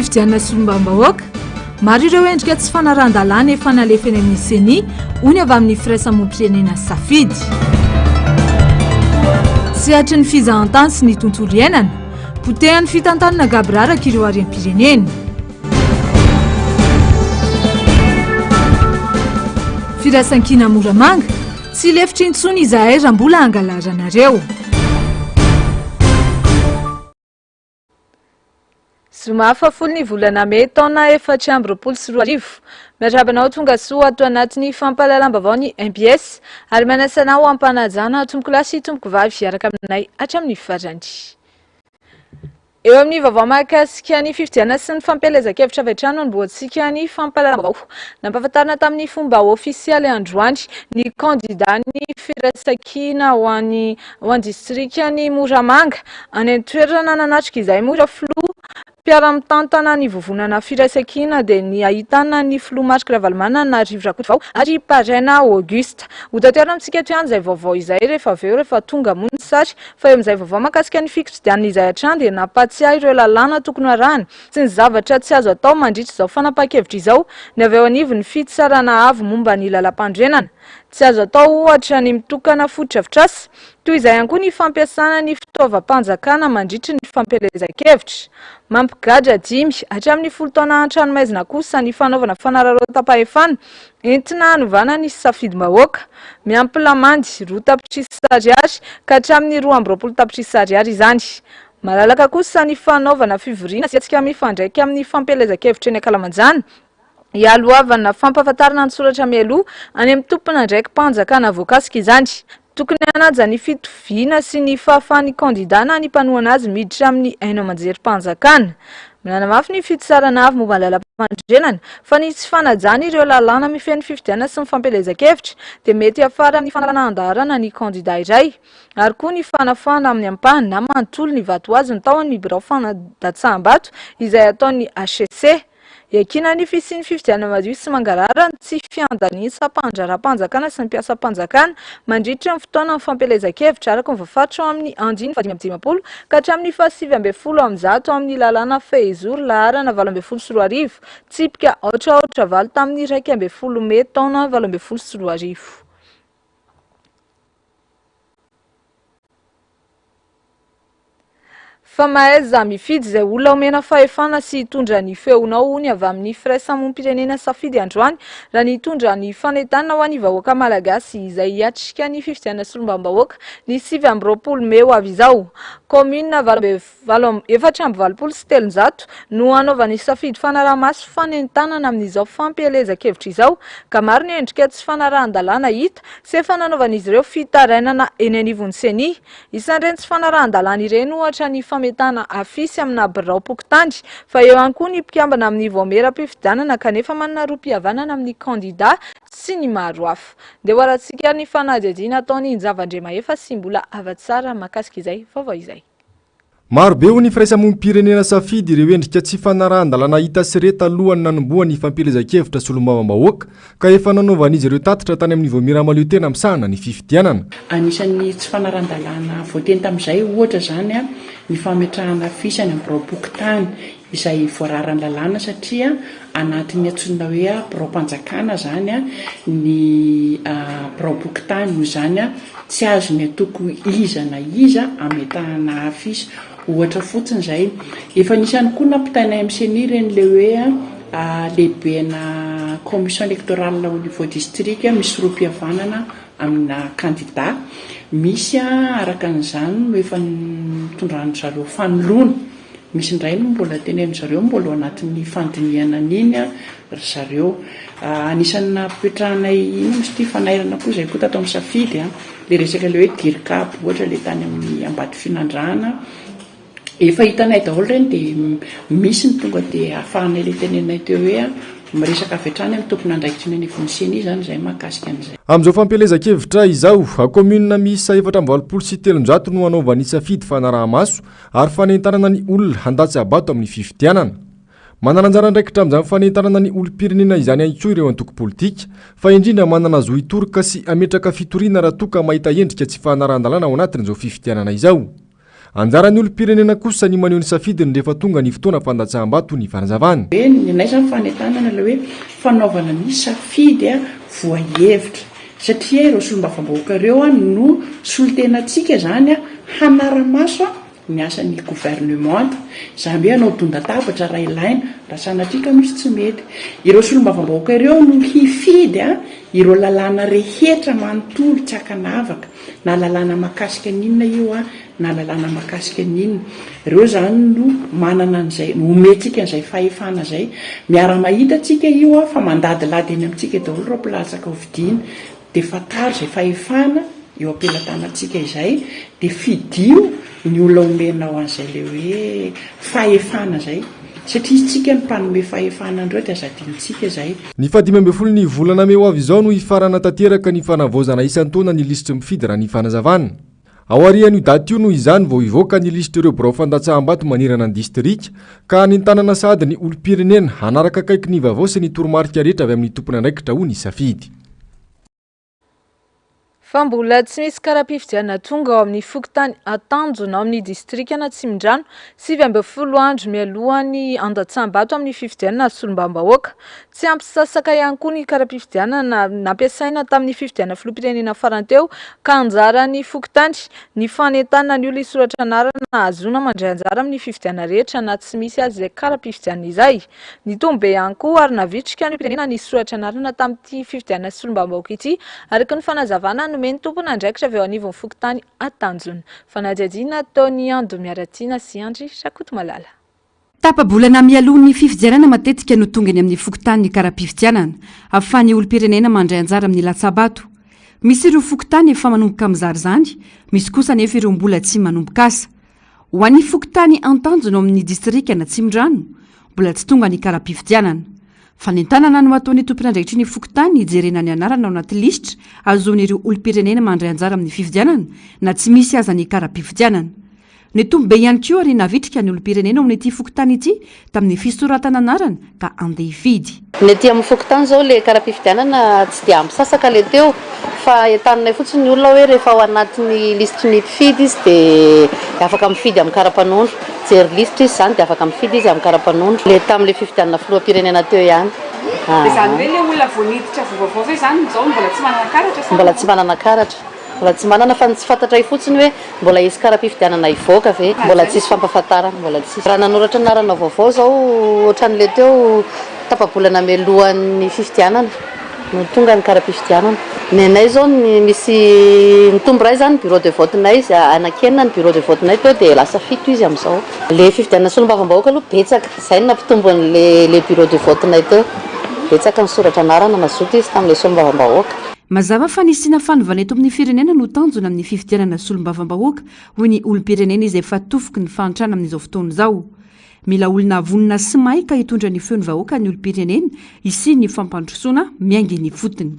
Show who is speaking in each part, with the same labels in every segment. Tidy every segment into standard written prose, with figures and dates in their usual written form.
Speaker 1: Fifidianana solombavambahoaka, maro ireo endrika tsy fanarahan-dalàna efa nalefa eny amin'ny Ceni, hoy ny avy amin'ny firaisamonim-pirenena Safidy. Sehatry ny fizahantany sy ny tontolo iainana, potehan'ny fitantanana gaboraraka ireo harem-pirenena. Firaisankina Moramanga, tsy lefitra intsony izahay raha mbola hangalaranareo. Zoma fahafolo ny volana mey taona 2024. Miarahaba anao tonga soa ato anatin'ny fampahalalam-baovao ny mbs ary manasa anao am-panajana tompokolahy sy tompokovavy hiaraka aminay hatramin'ny farany. Eo amin'ny vaovao mahakasika ny fifidianana sy ny fampielezan-kevitra avy hatrany no anombohantsika ny fampahalalam-baovao. Nampahafantarina tamin'ny fomba ofisialy androany ny kandidan'ny firaisankina ho an'ny ho an'ny distrikan'i Moramanga. Any an-toerana nanatrika izay moa ireo filoha mpiara-mitantana ny vovonana Firaisankina dia ny ahitana ny filoha Marc Ravalomanana, Rivo Rakotovao ary Paraina Auguste. Hotaterina amintsika eto ihany izay vaovao izay rehefa avy eo rehefa tonga moa ny sary fa eo amin'izay vaovao mahakasika ny fifidianana izay hatrany dia nampahatsiahy ireo lalàna tokony ho arahana sy ny zavatra tsy azo atao mandritra izao fanapahan-kevitra izao ny avy eo anivon'ny Fitsarana avo momba ny lalàmpanorenana. Tsy azo atao, ohatra, ny mitokana fotodrafitrasa. Toy izay ihany koa ny fampiasana ny fitaovam-panjakana mandritry ny fampielezan-kevitra. Mampigadra dimy hatramin'ny folo taona an-tranomaizina kosa ny fanaovana fanararaotam-pahefana entina hanovana ny safidim-bahoaka. Miampy lamandy roa tapitrisa ariary ka hatramin'ny 22 tapitrisa ariary izany. Malalaka kosa ny fanaovana fivoriana sy hetsika mifandraika amin'ny fampielezan-kevitra eny ankalamanjana. Ialohavana fampahafantarana an-tsoratra mialoha any amin'ny tompon'andraiki-panjakana voakasika izany. Tokony hanaja ny fitoviana sy ny fahafahan'ny kandidà na ny mpanohana azy miditra amin'ny haino aman-jerim-panjakana. Nanamafy ny fitsarana avo momba ny lalàmpanorenana fa ny tsy fanajana ireo lalàna mifehy ny fifidianana sy ny fampielezan-kevitra dia mety hiafara amin'ny fanalana an-daharana ny kandidà iray ary koa ny fanafahana amin'ny ampahany na manontolo ny vato azony tao amin'ny birao fandatsaham-bato izay ataon'ny hcc. Iankinana ny fisian'ny fifidianana madio sy mangarahara ny tsy fiandanian'ny sampan-draharaham-panjakana sy ny mpiasam-panjakana mandritra ny fotoanan'ny fampielezan-kevitra araka ny voafaritra ao amin'ny andininy faha-55 ka hatramin'ny faha-119 amin'ny lalàna fehizoro laharana 2018 tsipika aotra aotra valo tamin'ny 11 mey taona 2018. Fa mahaiza mifidy izay olona omena fahefana sy hitondra ny feonao hoy ny avy amin'ny firaisamonim-pirenena Safidy androany raha nitondra ny fanentanana ho an'ny vahoaka malagasy izay hiatrika ny fifidianana solombavambahoaka ny 29 mey ho avy izao. Kaominina 384 no hanaovan'ny Safidy fanaraha-maso fanentanana amin'izao fampielezan-kevitra izao ka maro ny endrika tsy fanarahan-dalàna hita sy efa nanaovan'izy ireo fitarainana eny anivon'ny Ceni. Isan'ireny tsy fanarahan-dalàna ireny ohatra ny fametahana afisy amina biraom-pokontany fa eo ihany koa ny mpikambana amin'ny vaomieram-pifidianana kanefa manana rohim-pihavanana amin'ny kandida sy ny maro hafa. Ndeha ho arahantsika ny fanadihadiana ataon'i Njava Andriamahefa sy Mbola Havatsara mahakasika izay vaovao izay.
Speaker 2: Maro be hoy ny firaisamonim-pirenena Safidy ireo endrika tsy fanarahan-dalàna hita sy re talohan'ny nanombohan'ny fampielezan-kevitra solombavambahoaka ka efa nanaovan'izy ireo tatitra tany amin'ny Vaomiera Mahaleo Tena misahana ny fifidianana.
Speaker 3: Anisan'ny tsy fanarahan-dalàna voateny tamin'izay ohatra izany ny fametrahana afisy any amin'ny biraom-pokontany izay voararan'ny lalàna satria anatin'ny antsoina hoe biraom-panjakana izany ny biraom-pokontany, noho izany tsy azon'ny antoko iza na iza ametahana afisy. Ohatra fotsiny izay. Efa nisy ihany koa nampitainay amin'ny Ceni ireny ilay hoe lehibena commission électorale au niveau district misy rohim-pihavanana amina kandida. Misy araka an'izany no efa nitondran-dry zareo fanoloana. Misy indray no mbola tenenin-dry zareo mbola ao anatin'ny fandinihana an'iny ry zareo. Anisan'ny nampipetrahanay inona izy ity fanairana koa izay koa tato amin'ny Safidy an, ilay resaka ilay hoe dircab ohatra ilay tany amin'ny Ambatofinandrahana. Efa hitanay daholo ireny dia misy ny tonga dia ahafahanay ilay teneninay teo hoe miresaka avy hatrany amin'ny tompon'andraikitry ny anivon'ny Ceni izany izahay mahakasika an'izay.
Speaker 2: Amin'izao fampielezan-kevitra izao, kaominina miisa 384 no hanaovan'ny Safidy fanaraha-maso ary fanentanana ny olona handatsa-bato amin'ny fifidianana. Manana anjara andraikitra amin'izany fanentanana ny olom-pirenena izany ihany koa ireo antoko politika, fa indrindra manana zo hitoroka sy hametraka fitoriana raha toa ka mahita endrika tsy fanarahan-dalàna ao anatin'izao fifidianana izao. Anjaran'ny olom-pirenena kosa ny maneho ny safidiny rehefa tonga ny fotoana fandatsaham-bato ny fanazavana.
Speaker 3: Hoe ny anay izany fanentanana ilay hoe fanaovana ny safidy voahevitra satria ireo solombavambahoaka ireo no solontenantsika izany hanara-maso ny asan'ny governemanta, izany hoe hanao don-databatra raha ilaina, raha sanatria ka misy tsy mety. Ireo solombavambahoaka ireo no hifidy ireo lalàna rehetra manontolo tsy ankanavaka, na lalàna mahakasika ny inona io na lalàna mahakasika ny inona. Ireo izany no manana an'izay, omentsika an'izay fahefana izay. Miara-mahita tsika io fa mandadilady eny amintsika daholo ireo mpilatsaka hofidiana. Dia fantaro izay fahefana eo am-pelatanantsika izay, dia fidio ny olona omenao an'izay ilay hoe fahefana izay, satria isika no mpanome fahefana an'ireo dia aza adinontsika izay.
Speaker 2: Ny fahadimy ambin'ny folon'ny volana mey ho avy izao no hifarana tanteraka ny fanavaozana isan-taona ny lisitry ny mpifidy raha ny fanazavana. Aorian'io daty io noho izany vao hivoaka ny lisitr'ireo birao fandatsaham-bato manerana ny distrika ka hanentanana sahady ny olom-pirenena hanaraka akaiky ny vaovao sy ny toromarika rehetra avy amin'ny tompon'andraikitra ho ny safidy.
Speaker 1: Fa mbola tsy misy kara-pifidianana tonga ao amin'ny fokontany Antanjona ao amin'ny distrikan'Atsimondrano, 19 andro mialohan'ny handatsaham-bato amin'ny fifidianana solombavambahoaka. Tsy ampy sasaka ihany koa ny kara-pifidianana nampiasaina tamin'ny fifidianana filoham-pirenena farany teo ka anjaran'ny fokontany ny fanentanana ny olona hisoratra anarana hahazoana mandray anjara amin'ny fifidianana rehetra na tsy misy aza izay kara-pifidianana izay. Nitombo be ihany koa ary navitrika ny olom-pirenena nisoratra anarana tamin'ity fifidianana solombavambahoaka ity araka ny fanazavana nomen'ny tompon'andraikitra avy eo anivon'ny fokontany Antanjona. Fanadihadiana ataon'i Ando Miaratiana sy Andry Rakotomalala.
Speaker 4: Tapa-bolana mialoha ny fifidianana matetika no tonga eny amin'ny fokontany ny kara-pifidianana, ahafahan'ny olom-pirenena mandray anjara amin'ny latsa-bato. Misy ireo fokontany efa manomboka mizara izany, misy kosa anefa ireo mbola tsy manomboka asa. Ho an'ny fokontany Antanjona ao amin'ny distrikan'Atsimondrano, mbola tsy tonga ny kara-pifidianana. Fanentanana no ataon'ny tompon'andraikitry ny fokontany hijerena ny anarana ao anaty lisitra ahazoan'ireo olom-pirenena mandray anjara amin'ny fifidianana na tsy misy aza ny kara-pifidianana. Nitombo be ihany koa ary navitrika ny olom-pirenena ao amin'ity fokontany ity tamin'ny fisoratana anarana ka andeha hifidy.
Speaker 5: Ny aty amin'ny fokontany izao ilay kara-pifidianana tsy dia ampy sasaka ilay teo fa entaninay fotsiny ny olona hoe rehefa ao anatin'ny lisitry ny mpifidy izy dia afaka mifidy amin'ny kara-panondro. Mijery lisitra izy izany dia afaka mifidy izy amin'ny kara-panondro. Ilay tamin'ilay fifidianana filoham-pirenena teo ihany.
Speaker 6: Dia izany hoe ilay olona vao niditra vao vaovao ve izany izao no mbola tsy manana karatra sa
Speaker 5: Mbola tsy manana karatra. Mbola tsy manana fa ny tsy fantatray fotsiny hoe mbola hisy kara-pifidianana hivoaka ve? Mbola tsisy fampahafantarana, mbola tsisy. Raha nanoratra anarana vaovao izao ohatran'ilay teo tapa-bolana mialohan'ny fifidianana no tonga ny kara-pifidianana. Ny anay izao ny misy mitombo iray izany ny bureau de vote-nay, anaky enina ny bureau de vote-nay teo dia lasa fito izy amin'izao. Ilay fifidianana solombavambahoaka aloha betsaka, izay no nampitombo an'ilay bureau de vote-nay teo. Betsaka ny soratra anarana nazoto izy tamin'ilay solombavambahoaka.
Speaker 4: Mazava fa nisiana fanovana eto amin'ny firenena no tanjona amin'ny fifidianana solombavambahoaka, hoy ny olom-pirenena izay efa tofoky ny fahantrana amin'izao fotoana izao. Mila olona vonona sy mahay ka hitondra ny feon'ny vahoaka ny olom-pirenena hisian'ny fampandrosoana miainga eny ifotony.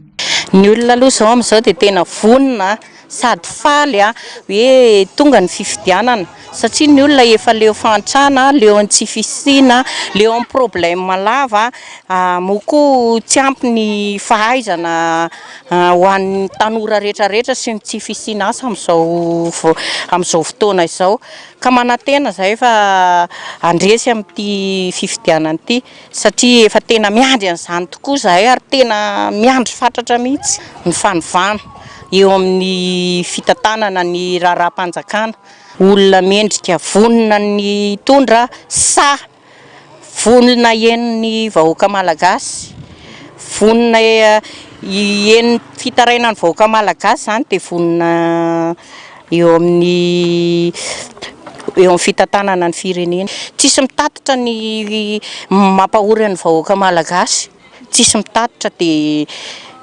Speaker 7: Ny olona aloha izao amin'izao dia tena vonona sady faly hoe tonga ny fifidianana satria ny olona efa leo fahantrana, leo ny tsy fisiana, leo ny problème lava, moa koa tsy ampy ny fahaizana ho an'ny tanora rehetra rehetra sy ny tsy fisiana asa amin'izao amin'izao fotoana izao ka manantena izahay fa handresy amin'ity fifidianana ity. Satria efa tena miandry an'izany tokoa izahay ary tena miandry fatratra mihitsy ny fanovana eo amin'ny fitantanana ny raharaham-panjakana. Olona mendrika vonona ny hitondra, sahy, vonona hihaino ny vahoaka malagasy, vonona hihaino ny fitarainan'ny vahoaka malagasy izany dia vonona eo amin'ny eo amin'ny fitantanana ny firenena. Tsisy mitatitra ny mampahory ny vahoaka malagasy, tsisy mitatitra dia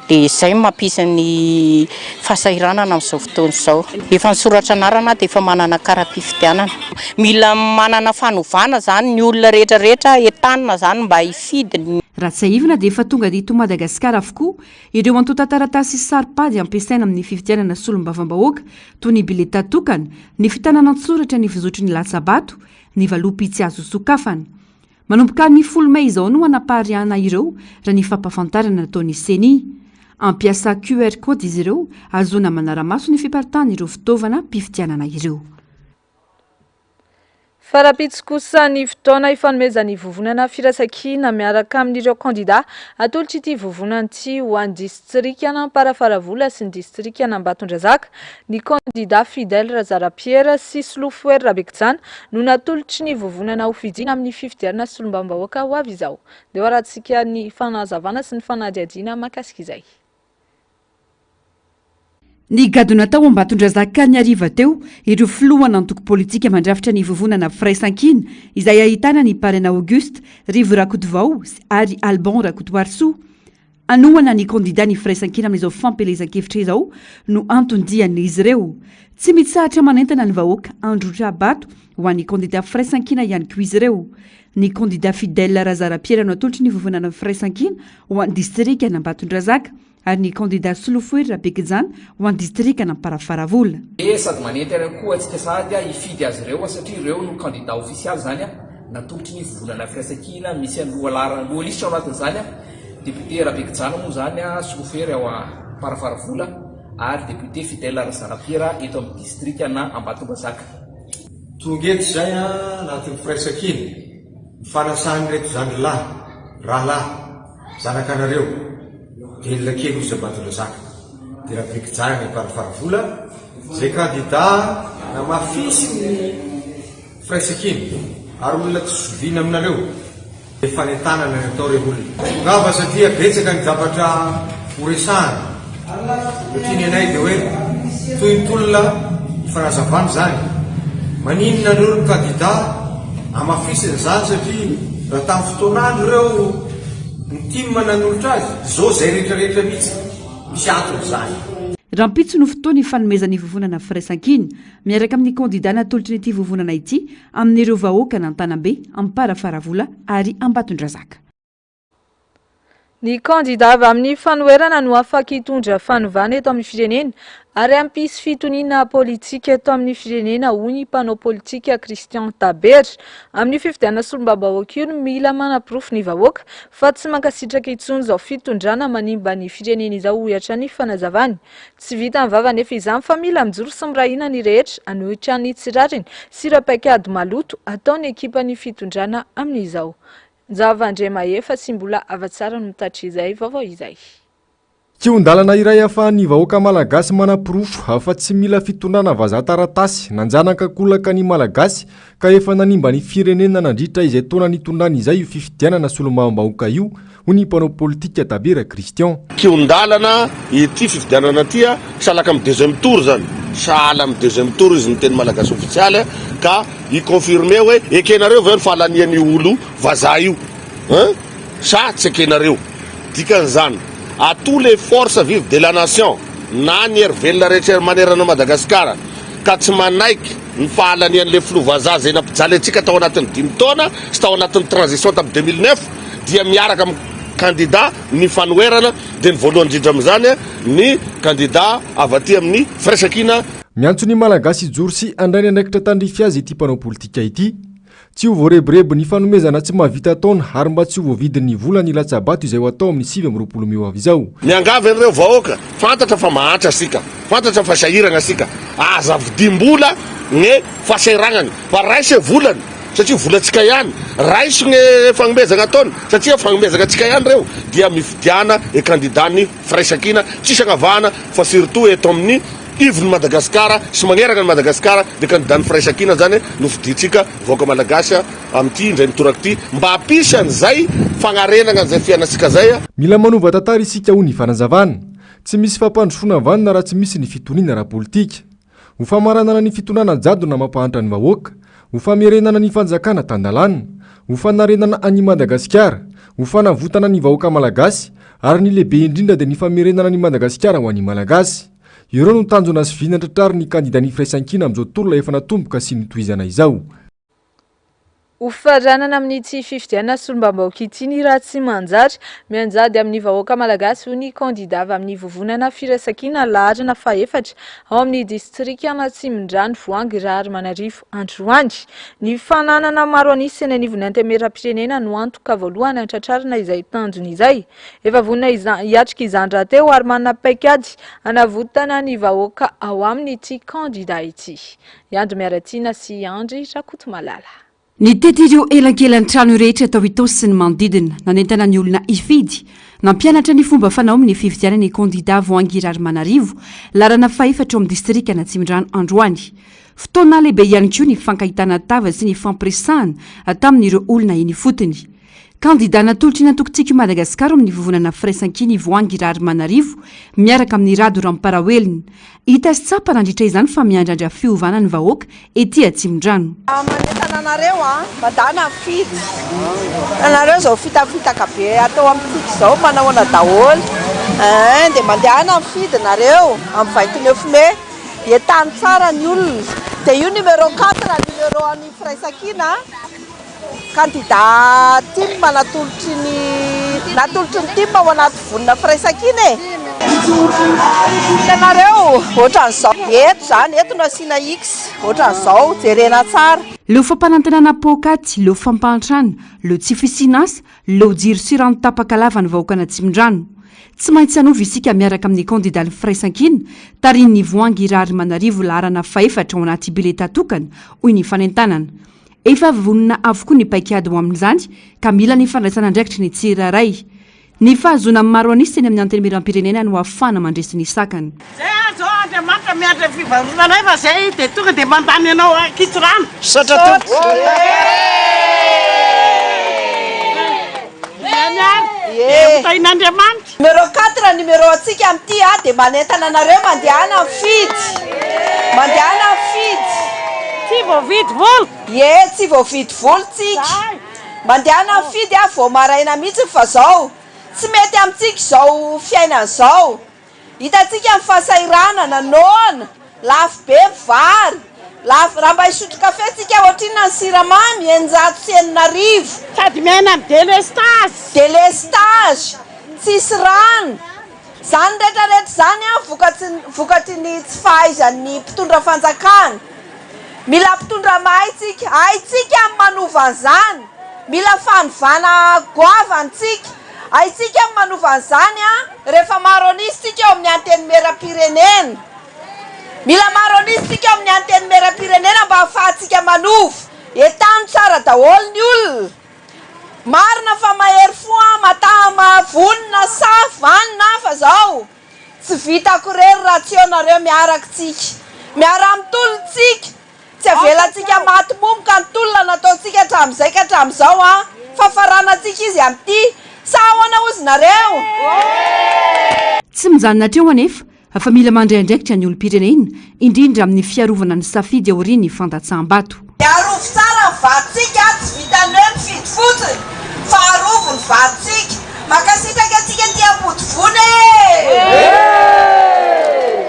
Speaker 7: dia izay no mampisy ny fahasahiranana amin'izao fotoana izao. Efa nisoratra anarana aho dia efa manana kara-pifidianana. Mila manana fanovana izany ny olona rehetra rehetra, entanina izany mba hifidy.
Speaker 4: Raha tsiahivina dia efa tonga eto Madagasikara avokoa Ireo antontan-taratasy saro-pady ampiasaina amin'ny fifidianana solombavambahoaka toy ny biletà tokana, ny fitanana an-tsoratra ny fizotry ny latsa-bato, ny valopy tsy azo sokafana. Manomboka ny folo mey izao no hanapariahana ireo raha ny fampahafantarana nataon'ny Ceni. Hampiasa QR code izy ireo ahazoana manara-maso ny fiparitahan'ireo fitaovana-pifidianana ireo.
Speaker 1: Fa rahampitso kosa ny fotoana hifanomezan'ny vovonana Firaisankina miaraka amin'ireo kandida atolotr'ity vovonana ity ho an'ny distrikan'Amparafaravola sy ny distrikan'Ambatondrazaka. Ny kandida Fidèle Razarapiera sy Solofohery Rabekijana no natolotry ny vovonana hofidiana amin'ny fifidianana solombavambahoaka ho avy izao. Ndeha hoarahantsika ny fanazavana sy ny fanadihadiana mahakasika izay.
Speaker 4: Nigadona tao Ambatondrazaka ny hariva teo ireo filohan'antoko politika mandrafitra ny vovonana Firaisankina izay ahitana ny Parrain Auguste, Rivo Rakotovao ary Alban Rakotoarisoa. Hanohana ny kandida ny Firaisankina amin'izao fampielezan-kevitra izao no anton-dian'izy ireo. Tsy mitsahatra manentana ny vahoaka handrotra-bato ho an'ny kandida Firaisankina ihany koa izy ireo. Ny kandida Fidèle Razarapiera no atolotry ny vovonana Firaisankina ho an'ny distrikan'Ambatondrazaka. ary ny kandida Solofohery Rabekijana ho an'ny distrikan'Amparafaravola.
Speaker 8: Dia sady manentana koa antsika sahady hifidy azy ireo satria ireo no kandida ofisialy izany natolotry ny Vovonana Firaisankina misy an'ny lohalaharana loha lisitra ao anatin'izany, Député Rabekijana moa izany Solofohery ao Amparafaravola ary Député Fidèle Razanapiera eto amin'ny distrikan'Ambatondrazaka.
Speaker 9: Tonga eto izay anatin'ny firaisankina, ny fanasan'ireto zandrilahy, rahalahy, Zanakanareo, velona kely hozy Ambatondrazaka, dia Rabekijana Amparafaravola, izay kandida namafisiny ny firaisankina ary olona tsy zoviana aminareo, dia fanentanana ny atao re olona. Tongava satria betsaka ny zavatra ho resahana, satria ny anay dia hoe toy ny tolona ifanazavana izany, maninona anareo no kandida, hamafisina izany satria raha tamin'ny fotoan'andro ireo Ny tim nanolotra azy, zao zay rehetra rehetra mihitsy, misy antony izany.
Speaker 4: Rahampitso no fotoana hifanomezan'ny vovonana Firaisankina miaraka amin'ny kandida natolotry ity vovonana ity amin'ireo vahoakan'Antanambe, Amparafaravola ary Ambatondrazaka.
Speaker 1: Ny kandida avy amin'ny fanoherana no afaka hitondra fanovana eto amin'ny firenena ary hampisy fitoniana politika eto amin'ny firenena, hoy ny mpanao politika Christian Tabera. Amin'io fifidianana solombavambahoaka io no mila manaporofo ny vahoaka fa tsy mankasitraka intsony izao fitondrana manimba ny firenena izao, hoy hatrany ny fanazavany. Tsy vitan'ny vava anefa izany fa mila mijoro sy miray hina ny rehetra hanohitra ny tsy rariny sy ireo paikady maloto ataon'ny ekipan'ny fitondrana amin'izao. Njava Andriamahefa sy Mbola Havatsara no mitatitra izay vaovao izay.
Speaker 2: Kihon-dalana iray ahafahan'ny vahoaka malagasy manaporofo fa tsy mila fitondrana vazaha taratasy nanjanaka an-kolaka ny Malagasy ka efa nanimba ny firenena nandritra izay taona nitondrany izay io fifidianana solombavambahoaka io, hoy ny mpanao politika Tabera Christian.
Speaker 10: Kihon-dalana ity fifidianana ity sahala amin'ny deuxième tour izany, sahala amin'ny deuxième tour izy ny teny malagasy ofisialy ka hi-confirmer hoe ekenareo ve ny fahalanian'io olo vazaha io hein sa tsy ekenareo. Dikan'izany, à tous les forces vives de la nation na ny hery velona rehetra manerana an'i Madagasikara ka tsy manaiky ny fahalanian'ilay filoha vazaha izay nampijaly antsika tao anatin'ny dimy taona sy tao anatin'ny transition tamin'ny 2009 dia miaraka amin'ny kandida ny fanoherana dia ny voalohany indrindra amin'izany ny kandida avy aty amin'ny firaisankina.
Speaker 2: Miantso ny Malagasy hijoro sy handray ny andraikitra tandrify azy ity mpanao politika ity. Tsy ho voarebireby ny fanomezana tsy mahavita taona ary mba tsy ho voavidin'ny vola ny latsa-bato izay ho atao amin'ny 29 mey ho avy izao.
Speaker 10: Miangavy an'ireo vahoaka, fantatra fa mahantra sika, fantatra fa sahiragna sika, aza vidim-bola gne fahasahiranagna fa raiso e volany satria volantsika ihany, raiso gne fagnomezagna ataony satria fagnomezagna antsika ihany reo, dia mifidiana e candidat ny firaisankina tsisy agnavahana fa surtout eto amin'ny ivon'i Madagasikara sy magnerana an'i Madagasikara dia candidat ny firaisankina zany no fidintsika vahoaka malagasy amin'ity indray mitoraka ity mba hampisy an'izay fagnarenagna an'izay fiainantsika zay.
Speaker 2: Mila manova tantara isika hoy ny fanazavana. Tsy misy fampandrosoana vanona raha tsy misy ny fitoniana ara-politika. Ho famaranana ny fitondrana jadona mampahantra ny vahoaka, ho famerenana ny fanjakana tan-dalàna, ho fanarenana an'i Madagasikara, ho fanavotana ny vahoaka malagasy ary ny lehibe indrindra dia ny famerenana an'i Madagasikara ho an'ny Malagasy. Ireo no tanjona sy vina tratrarin'ny kandidan'ny Firaisankina amin'izao tolona efa natomboka sy notohizana izao.
Speaker 1: Hofaranana amin'ity fifidianana solombavambahoaka ity ny raha tsy manjary. Mianjady amin'ny vahoaka malagasy, hoy ny kandida avy amin'ny vovonana Firaisankina laharana fahefatra ao amin'ny distrikan'Atsimondrano Voahangy Raharimanarivo androany. Ny fananana maro an'isa eny anivon'ny Antenimierampirenena no antoka voalohany hatratrarana izay tanjona izay. Efa vonona hiatrika izany rahateo ary manana paikady hanavotana ny vahoaka ao aminy ity kandida ity. I Andry Miaratiana sy i Andry Rakotomalala.
Speaker 4: Nitety ireo elankelan-trano rehetra tao Itaosy sy ny manodidina, nanentana ny olona hifidy. Nampianatra ny fomba fanao amin'ny fifidianana ny kandidà Voahangy Raharimanarivo, laharana fahefatra ao amin'ny distrikan'Atsimondrano androany. Fotoana lehibe ihany koa ny fankahitana tava sy ny fampiresahana tamin'ireo olona eny ifotony. Kandidà natolotry ny antoko Tiako i Madagasikara ao amin'ny vovonana Firaisankina i Voahangy Raharimanarivo miaraka amin'i Rado Ramparaoelina. Hita sy tsapa nandritra izany fa miandrandra fiovana ny vahoaka ety Atsimondrano.
Speaker 11: Manentana anareo an, mandana mifidy. Hitanareo izao fitafitaka be atao amintsika izao manahoana daholo ein, dia mandehana mifidy nareo amin'ny 29 mai, entano tsara ny olona, dia io numéro 4 numéro an'ny firaisankina. Kandida tim natolotry ny natolotry ny tim ao anaty vonona firaisankina e! Hitanareo, ohatran'izao eto izany, eto no asiana X, ohatran'izao, jerena tsara.
Speaker 4: Leo fampanantenana poakaty, leo fampahantrana, leo tsy fisian'asa, leo jiro sy rano tapaka lava ny vahoakan'Atsimondrano. Tsy maintsy hanova isika miaraka amin'ny kandidan'ny Firaisankina, tarihin'i Voahangy Raharimanarivo laharana fahefatra ao anaty bileta tokana, hoy ny fanentanana. Efa vonona avokoa ny paikady ho amin'izany ka mila ny fandraisana andraikitry ny tsirairay. Ny fahazoana maro an'isa eny amin'ny Antenimierampirenena no ahafahana mandresy ny sakana.
Speaker 12: Zay ary zao Andriamanitra miandry ny fivarotanay fa zay de tonga de mandany anao ankitsirano.
Speaker 13: Misaotra tompoko.
Speaker 12: Izany ary de ho tahin'Andriamanitra.
Speaker 11: Numéro 4 numéro antsika amin'ity a dia manentana anareo mandehana mifidy mandehana mifidy.
Speaker 12: Tsy voavidy vola.
Speaker 11: Ie tsy voavidy vola tsika mandehana mifidy a vao maraina mihitsy fa zao tsy mety amintsika izao fiainana izao. Hitantsika ny fahasahiranana, noana, lafo be ny vary, lafo, raha mba hisotro kafe tsika ohatrinona ny siramamy, 6600.
Speaker 12: Sady miaina amin'ny delestazy.
Speaker 11: Delestazy, tsisy rano. Izany rehetra rehetra izany an, vokatry, vokatry ny tsy fahaizan'ny mpitondra fanjakana. Mila mpitondra mahay tsika, haintsika ny manova an'izany. Mila fanovana goavana tsika. Haintsika ny manova an'izany an, rehefa maro an'isa tsika eo amin'ny Antenimierampirenena. Mila maro an'isa tsika eo amin'ny Antenimierampirenena mba hahafahantsika manova. Entano tsara daholo ny olona. Marina fa mahery fo an, matahama, vonona, sahy, vanona an, fa zao, tsy vitako irery raha tsy eo nareo miaraka tsika. Miara-mitolona tsika. Tsy avelantsika maty momoka ny tolona nataontsika hatramin'izay ka hatramin'izao an! Fa faranantsika izy amin'ity! Sa ahoana hozy nareo?
Speaker 4: Tsy mijanona hatreo anefa fa mila mandray andraikitra ny olom-pirenena, indrindra amin'ny fiarovana ny safidy aorian'ny fandatsaham-bato.
Speaker 11: Arovy tsara ny vatontsika, tsy vitan'ny hoe mifidy fotsiny fa arovy ny vatontsika. Mankasitraka antsika aty Ambodivona e!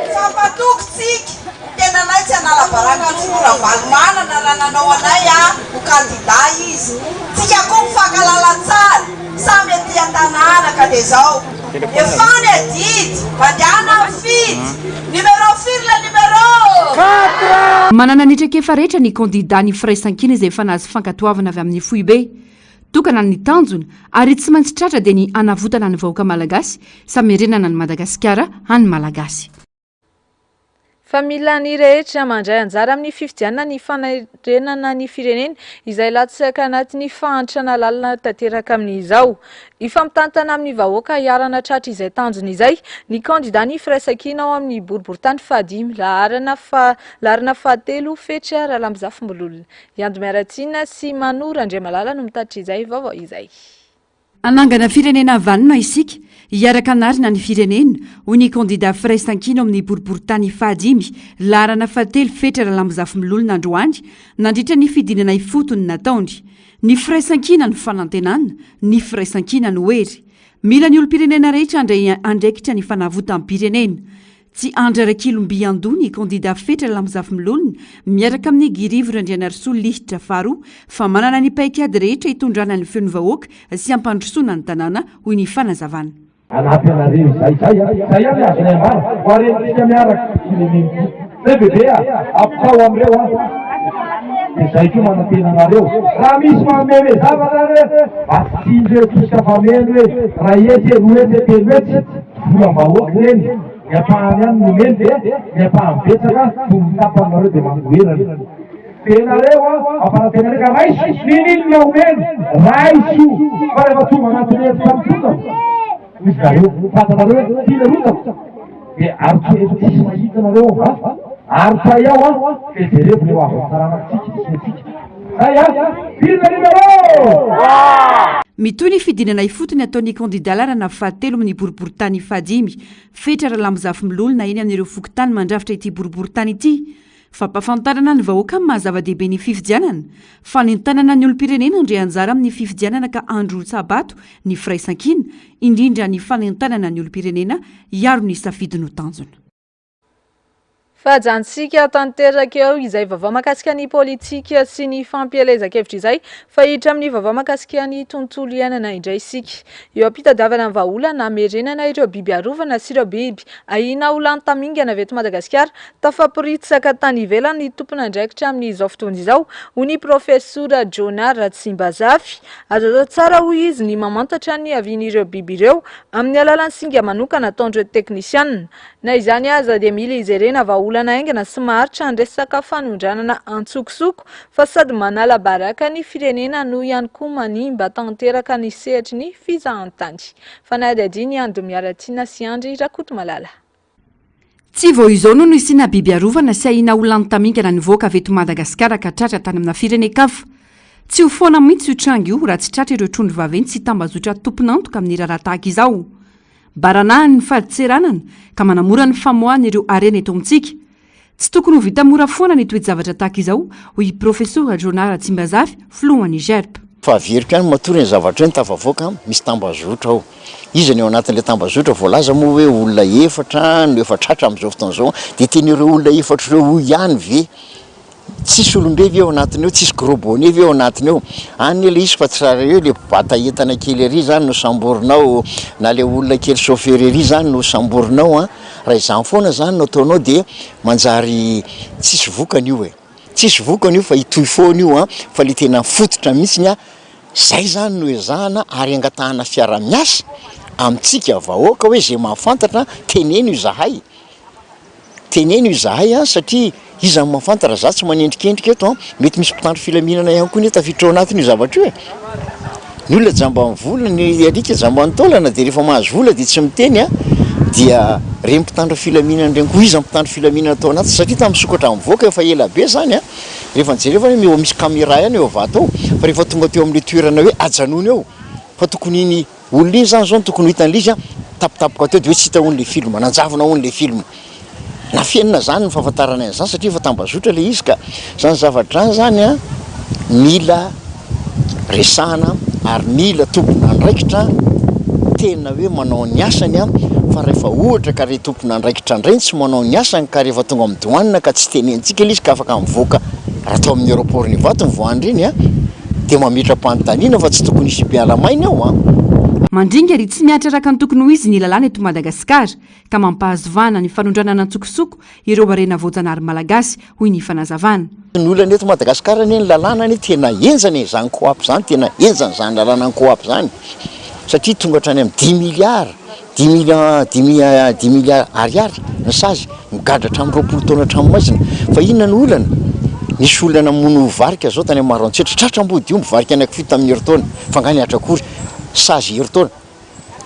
Speaker 11: Mifampatoky tsika. Tena anay tsy hanala baraka ny filoha Ravalomanana raha nanao anay ho kandida izy. Tsika koa mifankalala tsara, samy aty an-tanàna ka dia zao. Efa ny adidy, mandehana mifidy. Numéro firy le numéro?
Speaker 4: Quatre! Manana ny traikefa rehetra ny kandida ny Firaisankina izay efa nahazo fankatoavana avy amin'ny foibe. Tokana ny tanjona ary tsy maintsy tratra dia ny hanavotana ny vahoaka malagasy sy hamerenana an'i Madagasikara an'ny Malagasy.
Speaker 1: Fa mila ny rehetra mandray anjara amin'ny fifidianana ny fanarenana ny firenena izay latsaka anatin'ny fahantrana lalina tanteraka amin'izao. Hifampitantana amin'ny vahoaka hiara-hanatratra izay tanjona izay ny kandida ny Firaisankina ao amin'ny boriborintany fahadimy laharana faha laharana fahatelo Fetra Ralambozafimbololona. I Ando Miaratsiana sy Mano Randriamalala no mitatitra izay vaovao izay.
Speaker 4: Hanangana firenena vanona isika, hiaraka hanarina ny firenena, hoy ny kandida Firaisankina ao amin'ny boriborintany fahadimy, laharana fahatelo Fetra Ralambozafimilolona androany, nandritra ny fidinana ifotony nataony. Ny firaisankina no fanantenana, ny firaisankina no hery. Mila ny olom-pirenena rehetra handray andraikitra ny fanavotam-pirenena. Tsy Andry Rakilomby Andoha ny kandida Fetra Lamizafimilolona miaraka amin'i Guy Rivo Randrianarisoa lisitra faharoa fa manana ny paikady rehetra hitondrana ny feon'ny vahoaka sy hampandrosoana ny tanàna, hoy ny fanazavana.
Speaker 14: Hanampy anareo izahay. Zay a! Zay ihany ny azonay ambara. Ho harenintsika miaraka ity firenena ity. Zay bebe a! Ampitao amin'ireo an! Dia zay koa manantena anareo. Raha misy manome zavatra ary hoe, mba tsy tsindrio hoe tosika fameno hoe, iray hetsy e, roa hetsy e, telo hetsy. Volam-bahoaka ireny. Ny ampahany ihany no omeny dia ny ampahany betsaka no mitapy aminareo dia mandoherana. Dia nareo an, ampanantena anay ka raiso n'inon'inona omeny, raiso fa rehefa tonga anatin'ny hevitra mitondra, hoy zareo, fantanareo hoe ity ilay rotaka, dia ary tsy efa tsisy mahita anareo ao va? Ary tray ao an, dia jerevo ilay ho avin'ny taranakitsika sy ny antsika. Zay an! Vive numéro!
Speaker 4: Mitohy ny fidinana ifotony ataon'ny kandidà laharana fahatelo amin'ny boriborintany fahadimy, Fetra Ralambozafimilolona eny amin'ireo fokontany mandrafitra ity boriborintany ity. Fampahafantarana ny vahoaka amin'ny maha zava-dehibe ny fifidianana, fanentanana ny olom-pirenena handray anjara amin'ny fifidianana ka handrotsa-bato ny firaisankina, indrindra ny fanentanana ny olom-pirenena hiaro ny safidy no tanjona.
Speaker 1: Fahajantsika tanteraka eo izay vaovao mahakasika ny politika sy ny fampielezan-kevitra izay fa hiditra amin'ny vaovao mahakasika ny tontolo iainana indray isika. Eo am-pitadiavana ny vahaolana hamerenana ireo biby arovana sy ireo biby ahiana ho lany tamingana avy eto Madagasikara Tafaporitsaka tany ivelany ny tompon'andraikitra amin'izao fotoana izao, hoy ny Profesora Jonah Ratsimbazafy. Azo atao tsara, hoy izy, ny mamantatra ny havian'ireo biby ireo amin'ny alalan'ny singa manokana ataon'ireo teknisianina. Na izany aza dia mila ijerena vahaolana haingana sy maharitra ny resaka fanondranana antsokosoko fa sady manala baraka ny firenena no ihany koa manimba tanteraka ny sehatry ny fizahantany. Fanadihadian'i Ando Miaratiana sy Andry Rakotomalala.
Speaker 4: Tsy vao izao no nisiana biby arovana sy ahiana ho lany tamingana nivoaka avy eto Madagasikara ka tratra tany amina firenen-kafa. Tsy ho foana mihitsy io tranga io raha tsy tratra ireo trondro vaventy sy tambazotra tompon'antoka amin'ny raharaha tahaka izao. Baranahiny ny fadintseranana ka manamora ny famoahana ireo harena eto amintsika. Tsy tokony ho vita mora foana ny toe-javatra tahaka izao, hoy i Profesora Jonah Ratsimbazafy, filohan'ny GERP.
Speaker 13: Fa averiko ihany matoa ireny zavatra ireny tafavoaka, misy tambazotra ao. Iza ny ao anatin'ilay tambazotra? Voalaza moa hoe olona efatra no efa tratra amin'izao fotoana izao, dia tena ireo olona efatra ireo ihany ve? Tsisy olombe ve ao anatiny ao? Tsisy gros bonnet ve ao anatiny ao? Any anie le izy fa tsy raha hoe le mpibata entana kely ery zany no samborinao na le olona kely chauffeur ery zany no samborinao an! Raha izany foana zany no ataonao dia manjary tsisy vokany io e! Tsisy vokany io fa hitohy foana io an! Fa le tena fototra mihitsiny an, zay zany no ezahana ary angatahana fiara-miasa amintsika vahoaka hoe ze mahafantatra teneno izahay. Teneno izahay an, satria iza no mahafantatra, za tsy manendrikendrika eto an, mety misy mpitandro filaminana ihany koa anie tafiditra ao anatin'io zavatra io e! Ny olona jamban'ny vola, ny alika jamban'ny taolana dia rehefa mahazo vola dia tsy miteny an, dia ireny mpitandro filaminana ireny koa, iza ny mpitandro filaminana tao anatiny, satria tamin'ny sokatra mivoaka efa ela be zany an, rehefa nijerevana hoe eo misy caméra ihany eo Ivato ao, fa rehefa tonga teo amin'ilay toerana hoe ajanony eo, fa tokony iny Olona iny zany zao no tokony ho hitan'ilay izy an, tapitapoka teo de hoe tsy hita hono le film, nanjavona hono le film. Nafenina zany ny fahafantarana an'izany satria efa tambazotra le izy ka. Zany zavatra zany zany an, mila resahana ary mila tompon'andraikitra tena hoe manao ny asany an, fa rehefa ohatra ka re tompon'andraikitra ndray no tsy manao ny asany ka rehefa tonga amin'ny douane ka tsy tenenitsika le izy ka afaka mivoaka raha tao amin'ny aéroport n'Ivato nivoahany ireny an, Dia mametra-panontaniana fa tsy tokony hisy mpiala maina ao an!
Speaker 4: Mandringa ary tsy mihatra araka ny tokony ho izy ny lalàna eto Madagasikara ka mampahazo vahana ny fanondranana an-tsokosoko ireo harena voajanahary malagasy, hoy ny fanazavana.
Speaker 13: Ny olana eto Madagasikara anie ny lalàna anie tena henjana e, izany coap izany tena henjana izany lalànan'ny coap izany satria tonga hatrany amin'ny dix milliards Dix millions dimy dix milliards ariary ny sazy, migadra hatramin'ny 20 taona hatramin'ny maizina. Fa inona no olana? Nisy olona namono varika zao tany Maroantsetra, tratra ambodiomby varika anankifito tamin'ny herintaona, fa angaha nihatra akory? Sazy herintaona,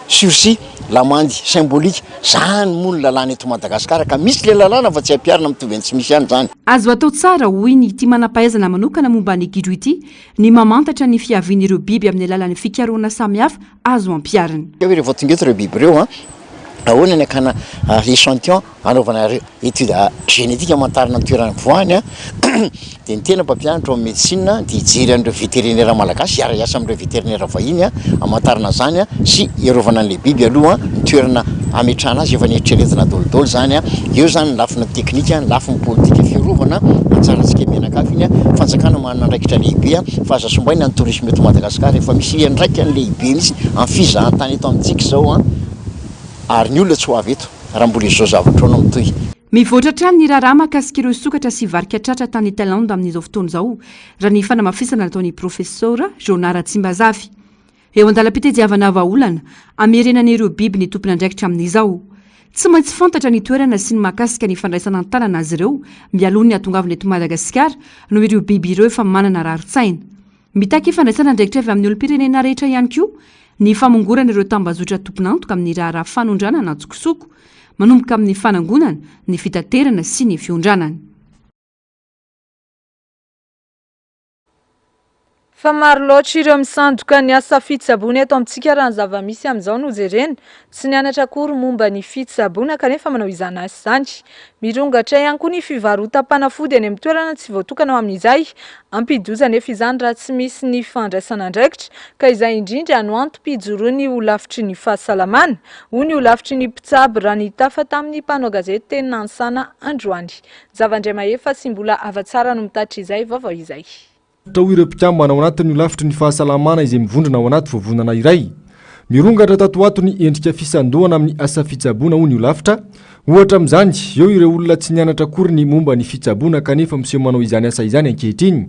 Speaker 13: sursis, lamandy symbolique, zany moa ny lalàna eto Madagasikara ka misy le lalàna fa tsy ampiharina mitovy any tsy misy ihany zany.
Speaker 4: Azo atao tsara, hoy ny ity manam-pahaizana manokana momba ny gidro ity, ny mamantatra ny fiavian'ireo biby amin'ny alalan'ny fikarohana samihafa azo ampiharina.
Speaker 13: Hoe rehefa tonga eto ireo biby ireo an, ahoana ny hakana échantillon hanaovana étude génétique hamantarana ny toerana nivoahany an, dia ny tena mpampianatra ao amin'ny médecine dia hijery an'ireo vétérinaire malagasy, hiara-hiasa amin'ireo vétérinaire vahiny an, hamantarana an'izany an, sy hiarovana an'ilay biby aloha an, ny toerana hametrahana azy efa nieritreretina daholo izany an, eo izany ny lafiny teknika, ny lafiny politika fiarovana, anjarantsika mianakavy iny an, fanjakana manana andraikitra lehibe an, fa aza sombaina ny tourisme eto Madagascar, efa misy iandraikany lehibe mihitsy amin'ny fizahantany eto amintsika izao an, ary ny olona tsy ho avy eto raha mbola izao zavatra izao no mitohy.
Speaker 4: Mivoatra hatrany ny raharaha mahakasika ireo sokatra sy varika tratra tany Thaïlande amin'izao fotoana izao, raha ny fanamafisana nataon'ny Profesora Jonah Ratsimbazafy. Eo an-dalam-pitediavana vahaolana hamerenana ireo biby ny tompon'andraikitra amin'izao. Tsy maintsy fantatra ny toerana sy ny mahakasika ny fandraisana an-tanana azy ireo mialoha ny hahatongavana eto Madagasikara noho ireo biby ireo efa manana rarin-tsaina. Mitaky fandraisana andraikitra avy amin'ny olom-pirenena rehetra ihany koa ny famongorana ireo tambajotra tompon'antoka amin'ny raharaha fanondranana an-tsokosoko, manomboka amin'ny fanangonana, ny fitaterana sy ny fiondranana.
Speaker 1: Fa maro loatra ireo misandoka ny asa fitsaboana eto amintsika raha ny zava-misy amin'izao no jerena. Tsy nianatra akory momba ny fitsaboana kanefa manao izany asa izany. Mirongatra ihany koa ny fivarotam-panafody eny amin'ny toerana tsy voatokana ho amin'izay. Hampidi-doza anefa izany raha tsy misy ny fandraisana andraikitra ka izay indrindra no antom-pijoroan'ny holafitry ny fahasalamana, hoy ny holafitry ny mpitsabo raha nitafa tamin'ny mpanao gazety teny Nanisana androany. Zava-dRaimahefa sy mbola hava-tsara no mitatitra izay vaovao izay.
Speaker 2: Hita ho ireo mpikambana ao anatin'ny holafitry ny fahasalamana izay mivondrona ao anaty vovonana iray. Mirongatra tato ho ato ny endrika fisandohana amin'ny asa fitsaboana hoy ny holafitra. Ohatra amin'izany, eo ireo olona tsy nianatra akory ny momba ny fitsaboana kanefa miseho manao izany asa izany ankehitriny.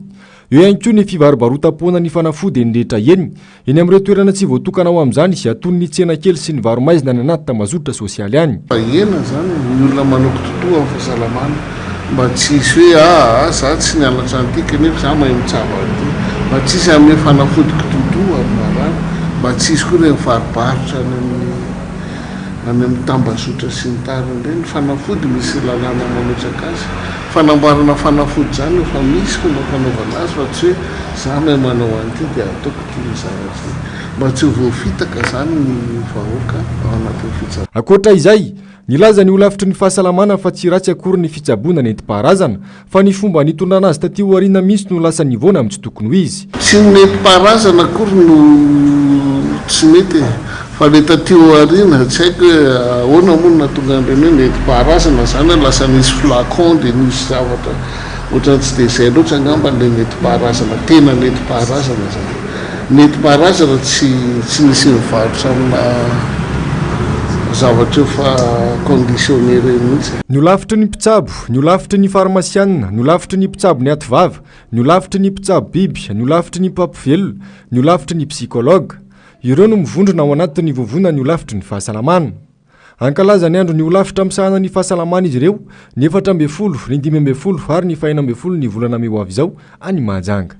Speaker 2: Eo ihany koa ny fivarobarotam-poana ny fanafody eny rehetra eny. Eny amin'ireo toerana tsy voatokana ho amin'izany, toy ny tsena kely sy ny varo-maizina any anaty tambazotra sosialy any.
Speaker 15: Hena izany ny olona manao kitotoa amin'ny fahasalamana mba tsy hisy hoe aa za tsy nianatra an'ity kanefa za mahay mitsabo an'ity, mba tsy hisy hanome fanafody kitotoa amin'ny marary, mba tsy hisy koa ireny varobarotra any amin'ny any amin'ny tambazotra sy ny tariny ireny, fanafody misy lalàna mametraka azy, fanamboarana fanafody izany efa misy fomba fanaovana azy fa tsy hoe za mahay manao an'ity dia ataoko ity ny zavatra ity, mba tsy ho voafitaka izany ny vahoaka ao anatin'ny fitsaboana.
Speaker 2: Ankoatra izay, nilaza ny holafitry ny fahasalamana fa tsy ratsy akory ny fitsaboana nentim-paharazana fa ny fomba nitondrana azy taty aoriana mihitsy no lasa nivoana amin'ny tsy tokony ho izy.
Speaker 15: Tsy ny nentim-paharazana akory no tsy mety e, fa le taty aoriana, tsy haiko hoe ahoana moa no nahatonga an'ireny hoe nentim-paharazana zany an, lasa nisy flacon dia nisy zavatra ohatran'ny tsy dia izay loatra angamba le nentim-paharazana, tena nentim-paharazana zany. Nentim-paharazana tsy tsy nisy nivarotra amina zavatra efa conditionné ireny mihitsy.
Speaker 2: Ny holafitry ny mpitsabo, ny holafitry ny farmasianina, ny holafitry ny mpitsabo ny ativava, ny holafitry ny mpitsabo biby, ny holafitry ny mpampivelona, ny holafitry ny psychologue. Ireo no mivondrona ao anatin'ny vovonan'ny holafitry ny fahasalamana. Hankalaza ny andron'ny holafitra misahana ny fahasalamana izy ireo, ny 14, ny 15 ary ny faha-16 ny volana mey ho avy izao, any Mahajanga.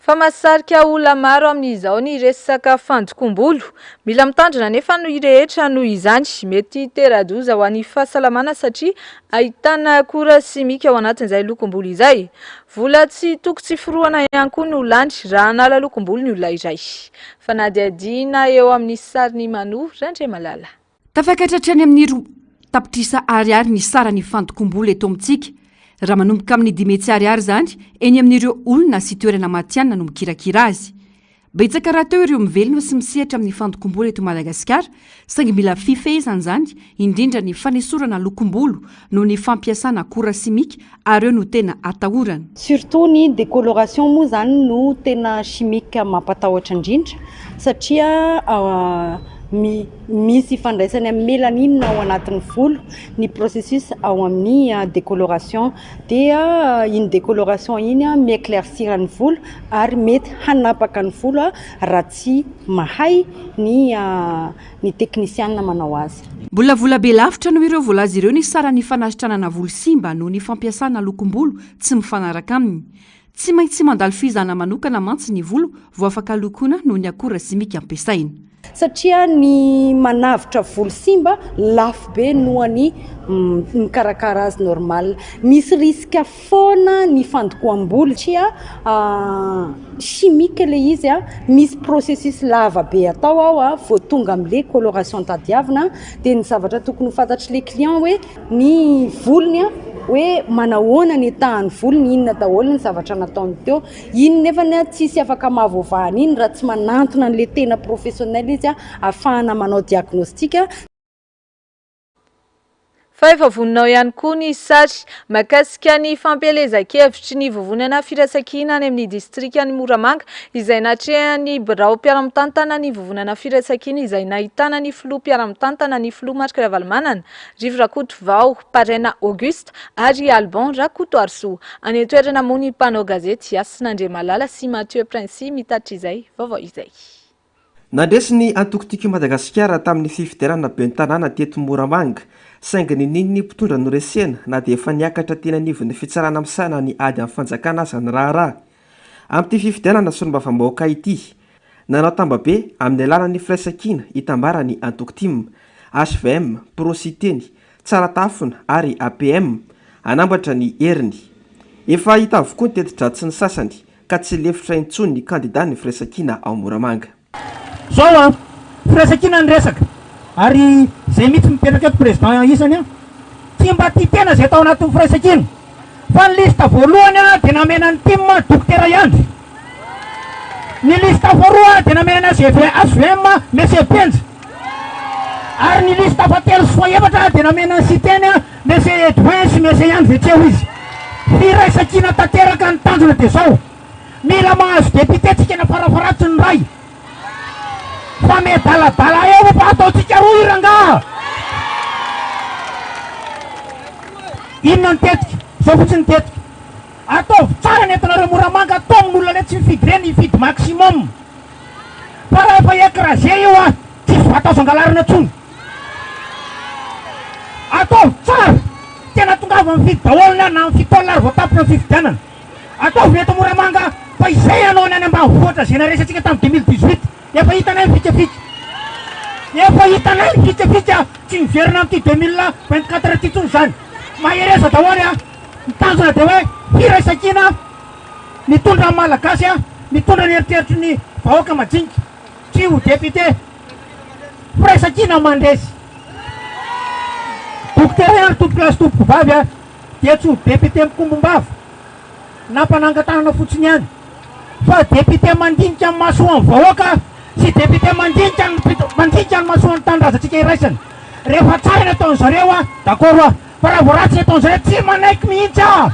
Speaker 1: Fa mahasarika olona maro amin'izao ny resaka fandokoam-bolo. Mila mitandrina anefa ny rehetra noho izany. Mety hitera-doza ho an'ny fahasalamana satria ahitana akora simika ao anatin'izay lokom-bolo izay. Vola tsy toko tsy forohana ihany koa no lany raha hanala lokom-bolo ny olona iray. Fanadihadiana eo amin'ny sarin'i Mano Randriamalala.
Speaker 4: Tafakatra hatrany amin'ny roa tapitrisa ariary ny saran'ny fandokoam-bola eto amintsika. Raha manomboka amin'ny 500 ariary izany, eny amin'ireo olona sy toerana matihanina no mikirakira azy. Betsaka rahateo ireo mivelona sy misehatra amin'ny fandokoam-bola eto Madagasikara, saingy mila fifehezana izany, indrindra ny fanesorana lokom-bolo noho ny fampiasana akora simika ary eo no tena atahorana.
Speaker 5: Surtout ny décoloration moa izany no tena chimique mampatahotra indrindra satria misy ifandraisany amin'ny mélanine ao anatin'ny volo ny processus ao amin'ny décoloration dia iny décoloration iny mi-éclaircir ny volo ary mety hanapaka ny volo raha tsy mahay ny ny teknisianina manao azy.
Speaker 4: Mbola vola be lavitra noho ireo voalaza ireo ny saran'ny fanasitranana volo simba noho ny fampiasana lokom-bolo tsy mifanaraka aminy. Tsy maintsy mandalo fizahana manokana mantsy ny volo vao afaka lokoina noho ny akora simika ampiasaina.
Speaker 5: Satria ny manavotra volo simba lafo be noho ny mikarakara azy normal. Misy risque foana ny fandokoam-bolo satria chimique ilay izy, misy processus lava be atao ao vao tonga amin'ilay coloration tadiavina. Dia ny zavatra tokony ho fantatr'ilay client hoe ny volony hoe manahoana ny état-n'ny volony, inona daholo ny zavatra nataony teo. Iny nefany tsisy afaka mahavoavaha an'iny raha tsy manantona an'ilay tena professionnel izy ahafahana manao diagnostic.
Speaker 1: Fa efa vonona ao ihany koa ny sary mahakasika ny fampielezan-kevitry ny Vovonana Firaisankina any amin'ny distrikan'i Moramanga izay natrehan'ny birao mpiara-mitantana ny Vovonana Firaisankina izay nahitana ny filoha mpiara-mitantana ny filoha Marc Ravalomanana, Rivo Rakotovao, Paraina Auguste ary Alban Rakotoarisoa. Any an-toerana moa ny mpanao gazety Hasina Andriamalala sy Mathieu Princi mitatitra izay vaovao izay.
Speaker 16: Nandresy ny antoko Tiako i Madagasikara tamin'ny fifidianana ben'ny tanàna teto Moramanga, saingy ninian'ny mpitondra noresena na dia efa niakatra teny anivon'ny fitsarana misahana ny ady amin'ny fanjakana aza ny raharaha. Amin'ity fifidianana solombavambahoaka ity, nanao tambabe amin'ny alalan'ny firaisankina itambaran'ny antoko tim, hvm, Pro-Siteny, Tsaratafona ary APM, hanambatra ny heriny. Efa hita avokoa ny teti-dratsin'ny sasany ka tsy lefitra intsony ny kandidan'ny firaisankina ao Moramanga.
Speaker 17: Zao an! Firaisankina ny resaka ary zay mihitsy mipetraka eto président isany an! Tsy mba tia tena zay tao anatin'ny firaisankina fa ny liste voalohany an dia namena ny tim dokotera Iandry, ny liste faharoa dia namena ny HVM Monsieur Penja ary ny liste fahatelo sy fahefatra dia namena ny Siteny Monsieur Edwin sy Monsieur Iandry ve tsy eo izy? Firaisankina tanteraka ny tanjona dia zao. Mila mahazo député tsika na farafaratsiny ny ray fa miadaladala eo fa ataontsika roa io rangaha. Inona ny tetika? Zao fotsiny ny tetika. Ataovy tsara ny entinareo Moramanga ataovy ny olona le tsy mifidy reny hifidy maximum. Fa raha efa écrasé io ah tsisy vato azo angalarina tsony. Ataovy tsara. Tena tongava mifidy daholo ny na amin'ny fitolona ary vao tapitra ny fifidianana. Ataovy eto Moramanga fa izay hanao ny any ambanivohitra izay naresintsika tamin'ny 2018 efa hitanay ny fikafika efa hitanay ny fikafika tsy miverina amin'ity 2024 ity intsony izany mahereza daholo a ny tanjona dia hoe firaisankina mitondra ny malagasy a mitondra ny eritreritry ny vahoaka majinika tsy ho député firaisankina mandresy dokotera ihany tompokolahy sy tompokovavy a dia tsy ho député mikombom-bava na mpanangan-tanana fotsiny ihany fa député mandinika ny mahasoan'ny vahoaka sy député mandinika ny mandinika ny mahasoan'ny tanindrazantsika iraisana. Rehefa tsara ny ataon-dry zareo aho, d'accord aho, fa raha vao ratsy ny ataon-dry zareo tsy manaiky mihitsy aho.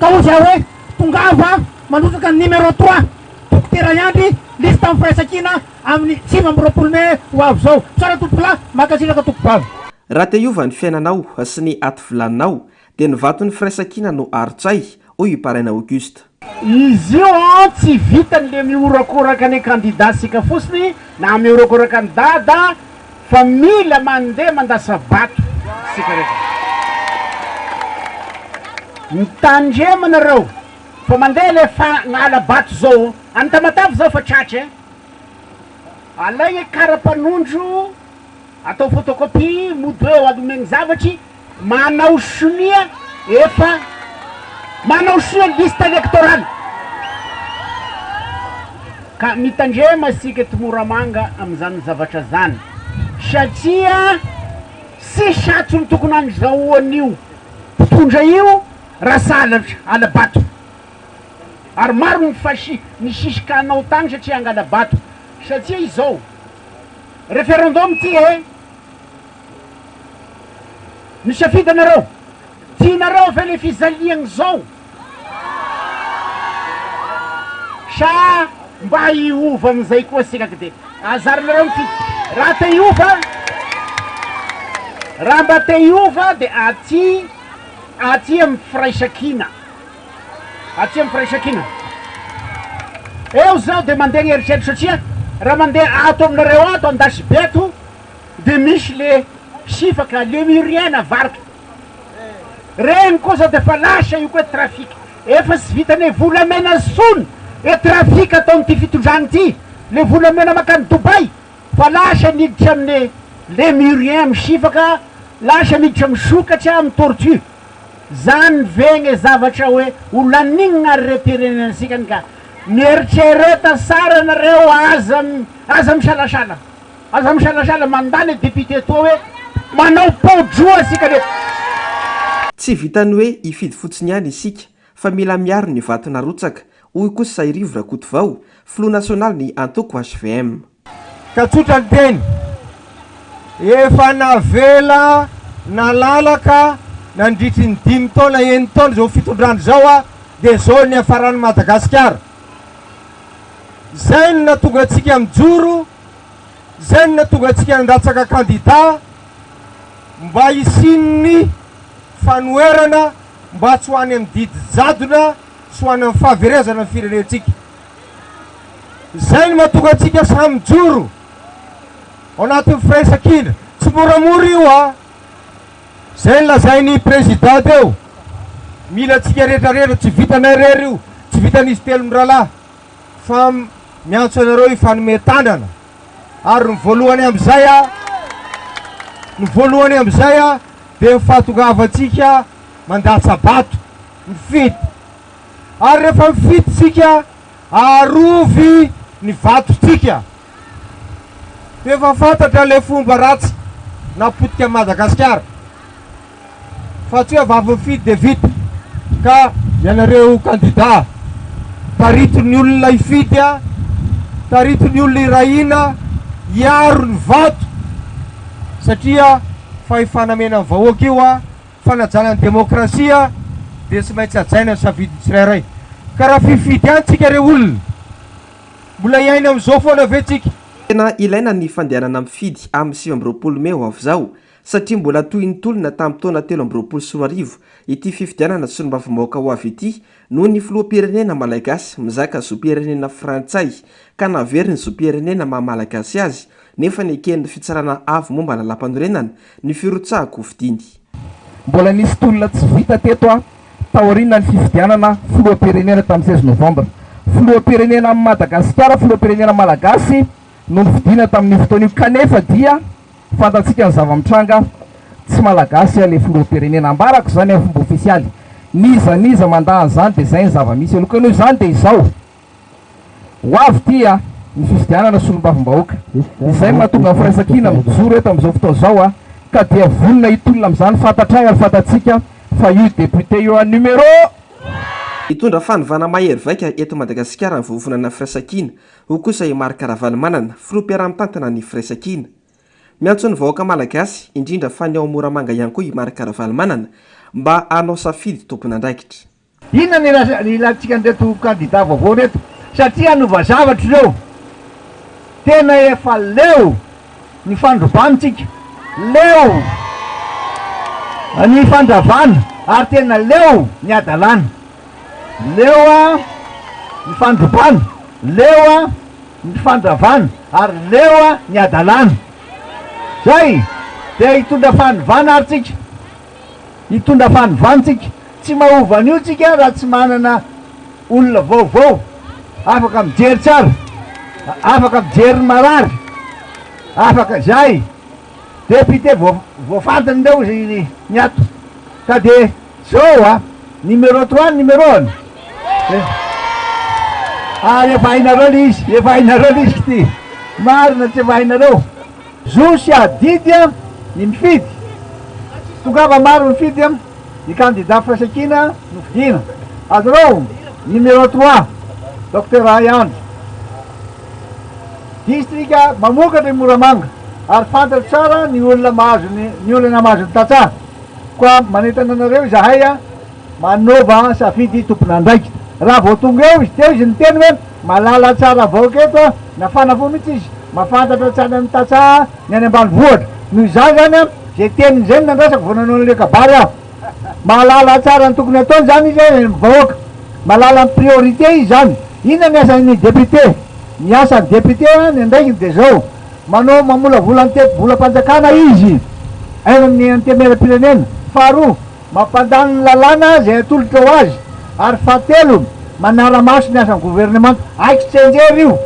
Speaker 17: Ka hoy aho hoe tongava manrotsaka ny numéro trois, Dokotera Andry, liste amin'ny firaisankina amin'ny 29 mai ho avy izao. Misaotra tompokolahy, mankasitraka tompokovavy.
Speaker 16: Raha te hiova ny fiainanao sy ny aty vilaninao dia ny vaton'ny firaisankina no arotsay, hoy i Paraina Auguste.
Speaker 18: Izy io an tsy vitany le mihorakoraka ny kandida sika fosiny na mihorakoraka ny dada fa mila mandeha mandasa-bato sika rehetra. Mitandrema nareo fa mandeha le fangala-bato zao any Tamatave zao fa tratra eh. Alaigna kara-panondro Atao photocopie mody hoe omegny zavatry, manao sonia efa manao sonia liste electorale. Ka mitandrema isika eto Moramanga amin'izany zavatra zany satria tsisy antony tokony hanzahoan'io mpitondra io raha sahala hala-bato. Ary maro ny fashi nisisika hanao tany satria hangala-bato satria izao. Referendum ty e! Misafidy anareo! Tianareo ve le fijaliagny zao? Sa mba hiova amizay koa sika kde azarinareo mifidy raha te hiova raha mba te hiova de aty aty am firaisankina. Aty amin'ny firaisankina. Eo zaho dia mandeha ny eritreritro satria raha mandeha ato aminareo ato Andasibe ato dia misy le sifaka lemurien na varika. Reny koa zao dia efa lasa io koa trafic. Efa tsy vitan'ny volamena intsony le trafic ataon'ity fitondrana ity, le volamena makany Dubaï fa lasa miditra amin'ny lemurien misifaka, lasa miditra amin'ny sokatra, amin'ny tortue. Zany ve gne zavatra hoe ho laninina ary rem-pirenenantsika ny ka mieritrereta sara nareo aza aza misalasala aza misalasala mandany e député toa hoe manao pao-droa tsika reto.
Speaker 16: Tsy vitan'ny hoe hifidy fotsiny ihany isika fa mila miaro ny vato narotsaka, hoy kosa i Rivo Rakotovao, filoha nasionalin'ny antoko hvm.
Speaker 19: Ka tsotra ny teny, efa navela nalalaka nandritry ny dimy taona, enin-taona izao fitondrana izao dia izao ny niafaran'i Madagasikara. Izay no nahatonga antsika mijoro, izay no nahatonga antsika nandatsaka kandida mba hisian'ny fanoherana mba tsy ho any amin'ny didy jadona sy ho any amin'ny fahaverezana ny firenentsika. Izay no mahatonga antsika samy mijoro ao anatin'ny firaisankina. Tsy moramora io a! Izay no lazain'ny Président teo. Mila antsika rehetra rehetra, tsy vitanay irery io, tsy vitan'izy telo mirahalahy fa miantso anareo hifanome tanana. Ary ny voalohany amin'izay a, ny voalohany amin'izay a, dia ny fahatongavantsika mandatsa-bato, mifidy. Ary rehefa mifidy tsika, arovy ny vatontsika. Efa fantatra ilay fomba ratsy napotika an'i Madagasikara. Fa tsy hoe avy mifidy dia vita. Ka ianareo kandida, tarito ny olona hifidy a, tarito ny olona hirahina hiaro ny vato satria fahefana omena ny vahoaka io a. Fanajana ny demokrasia dia tsy maintsy hajaina ny safidin'ny tsirairay. Ka raha fifidy ihany tsika re olona, mbola hiaina amin'izao foana ve tsika?
Speaker 16: Tena ilaina ny fandehanana mifidy amin'ny 29 mey ho avy izao satria mbola toy ny tolona tamin'ny taona 2023 ity fifidianana solombavambahoaka ho avy ity noho ny filoham-pirenena malagasy mizaka zom-pirenena frantsay ka naveriny zom-pirenena maha malagasy azy nefa neken'ny fitsarana avo momba ny lalàmpanorenana ny firotsahan-kofidiny.
Speaker 14: Mbola nisy tolona tsy vita teto a taoriana ny fifidianana filoham-pirenena tamin'ny 16 novembre. Filoham-pirenena amin'i Madagasikara, filoham-pirenena malagasy no nofidiana tamin'io fotoana io kanefa dia fantatsika ny zava-mitranga, tsy malagasy ilay filoham-pirenena. Ambarako izany amin'ny fomba ofisialy. N'iza n'iza mandà an'izany dia izay ny zava-misy aloha. Ka noho izany dia izao. Ho avy ity a, ny fifidianana solombavambahoaka. Izay no mahatonga ny firaisankina mijoro eto amin'izao fotoana izao a, ka dia vonona hitolona amin'izany, fantatray ary fantatsika fa io député io a numéro.
Speaker 16: Hitondra fanovana mahery vaika eto Madagasikara ny vovonana Firaisankina, hoy kosa i Marc Ravalomanana, filoham-piaraha-mitantana ny Firaisankina. Miantso ny vahoaka malagasy, indrindra fa ny ao Moramanga ihany koa i Marc Ravalomanana, mba hanao safidy tompon'andraikitra.
Speaker 18: Inona no ilantsika an'ireto kandida vaovao ireto? Satria hanova zavatra ireo. Tena efa leo ny fandrobana tsika, leo ny fandravana ary tena leo ny hadalana. Leo ny fandrobana, leo ny fandravana ary leo ny hadalana. Zay! Dia hitondra fanovana ary tsika. Hitondra fanovana tsika. Tsy mahova an'io tsika raha tsy manana olona vaovao afaka mijery tsara, afaka mijery ny marary, afaka izay député voafantiny ireo izy ny ato. Ka dia zao a, numéro trois ny numéro-ny. Ary efa hainareo le izy, efa hainareo le izy k'ty. Marina tsy efa hainareo. Zo sy adidy ny mifidy. Tongava maro mifidy ny kandida Firaisankina no fidiana. Azonao, numéro trois, Docteur Ray Andry. Distrika mamokatra i Moramanga ary fantatro tsara ny olona mahazo ny ny olana mahazo ny tantsaha. Koa manentana anareo izahay Manaova safidy tompon'andraikitra. Raha vao tonga eo izy teo izy niteny hoe malala tsara vahoaka eto a, nafana fo mihitsy izy, mahafantatra tsara ny tantsaha ny any ambanivohitra. Noho izany zany a, zay teniny zay no nandrasako vao nanao an'ilay kabary aho. Mahalala tsara ny tokony ataony zany izy any amin'ny vahoaka. Mahalala ny priorité izy zany. Inona ny asan'ny député? Ny asan'ny député a, ny andraikiny dia zao, manao mamolavola ny tetibolam-panjakana izy any amin'ny antenimierampirenena. Faharoa, Mampandany ny lalàna izay atolotra ho azy ary fahatelo, manara-maso ny asan'ny governemanta. Haiko tsianjery io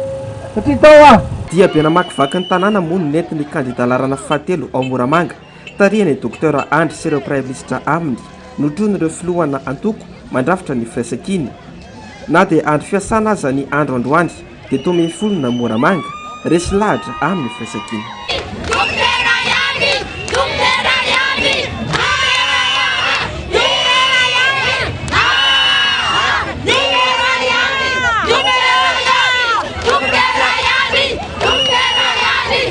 Speaker 18: satria tao aho.
Speaker 16: Diabe namakivaky ny tanàna moa no nentin'ny kandida laharana fahatelo ao Moramanga, tarihan'i Docteur Andry sy ireo praiminisitra aminy, notronin'ireo filohana antoko mandrafitra ny firaisankina. Na dia andro fiasana aza ny andro androany dia toa mifonona Moramanga, resy lahatra amin'ny firaisankina.
Speaker 20: Dokotera ihany! Dokotera ihany! Dokotera ihany! Dokotera ihany! Dokotera ihany! Dokotera ihany! Dokotera ihany!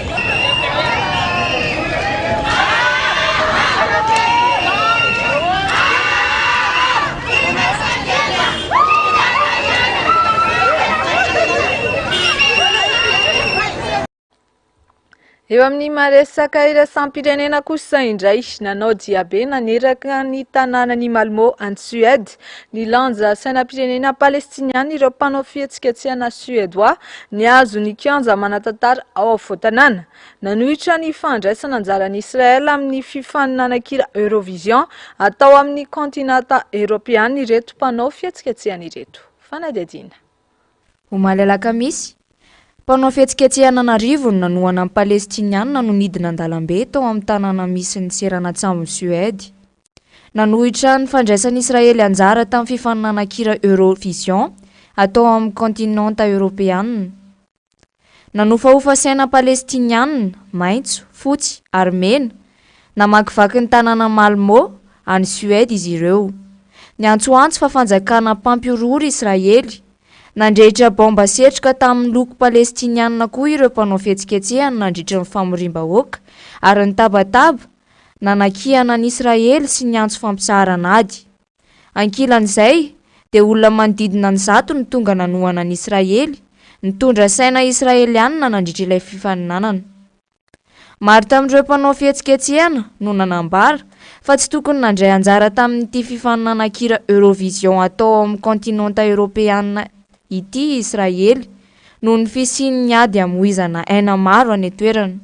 Speaker 1: Eo amin'ny maha-resaka iraisam-pirenena kosa indray, nanao diabe naneraka ny tanànan'i Malmö any Suède, nilanja sainam-pirenena palestiniana ireo mpanao fihetsiketsehana Suédois nihazo ny kianja manan-tantara ao afovoan-tanàna. Nanohitra ny fandraisana anjaran'i Israel amin'ny fifaninanan-kira Eurovision atao amin'ny kaontinanta Eoropeana ireto mpanao fihetsiketsehana ireto. Fanadihadiana.
Speaker 21: Omaly alakamisy, mpanao fihetsiketsehana an'arivony nanohana ny Palestiniana no nidina an-dalambe tao amin'ny tanàna misy ny seranan-tsambon'i Suède. Nanohitra ny fandraisan'i Israely anjara tamin'ny fifaninanan-kira Eurovision atao amin'ny kaontinanta Eoropeana. Nanofahofa saina Palestiniana, maitso, fotsy ary mena, namakivaky ny tanànan'i Malmö, any Suède izy ireo. Niantsoantso fa fanjakana mpampihorohoro Israely. Nandrehitra baomba setroka tamin'ny loko Palestiniana koa ireo mpanao fihetsiketsehana nandritra ny famoriam-bahoaka ary nitabataba, nanakiana an'i Israely sy niantso fampitsaharana ady. Ankilan'izay, dia olona manodidina ny zato no tonga nanohana an'i Israely, nitondra saina Israelianina nandritra ilay fifaninanana. Maro tamin'ireo mpanao fihetsiketsehana no nanambara fa tsy tokony nandray anjara tamin'ity fifaninanan-kira Eurovision atao ao amin'ny kaontinanta Eoropeana ity i Israely noho ny fisian'ny ady hamoizana aina maro any an-toerana.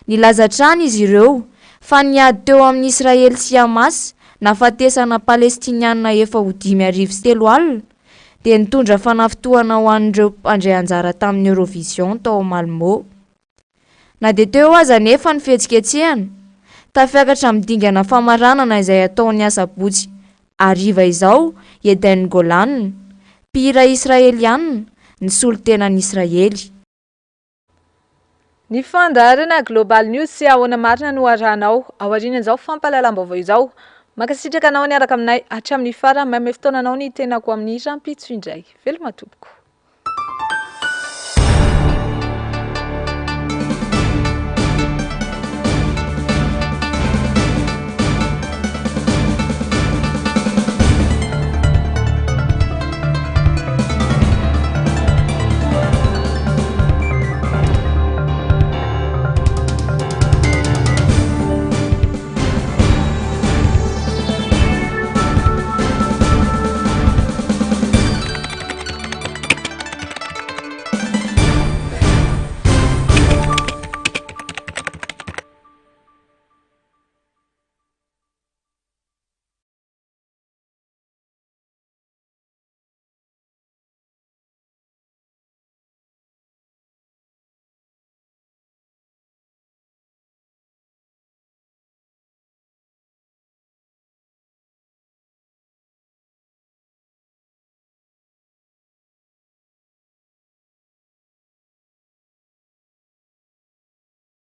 Speaker 21: Nilaza hatrany izy ireo fa ny ady teo amin'i Israely sy Hamas nahafatesana Palestiniana efa ho 3005 dia nitondra fanafintohana ho an'ireo mpandray anjara tamin'ny Eurovision tao Malmö. Na dia teo aza anefa ny fihetsiketsehana, tafiakatra amin'ny dingana famaranana izay hatao ny asabotsy hariva izao i Eden Golan, mpihira Israeliana, nisolo tena an'i Israely.
Speaker 1: Ny fandaharana Global News sy Ahoana Marina no arahanao aorian'izao fampahalalam-baovao izao. Mankasitraka anao niaraka aminay hatramin'ny farany. Manome fotoana anao ny tenako amin'ny rahampitso indray. Veloma tompoko.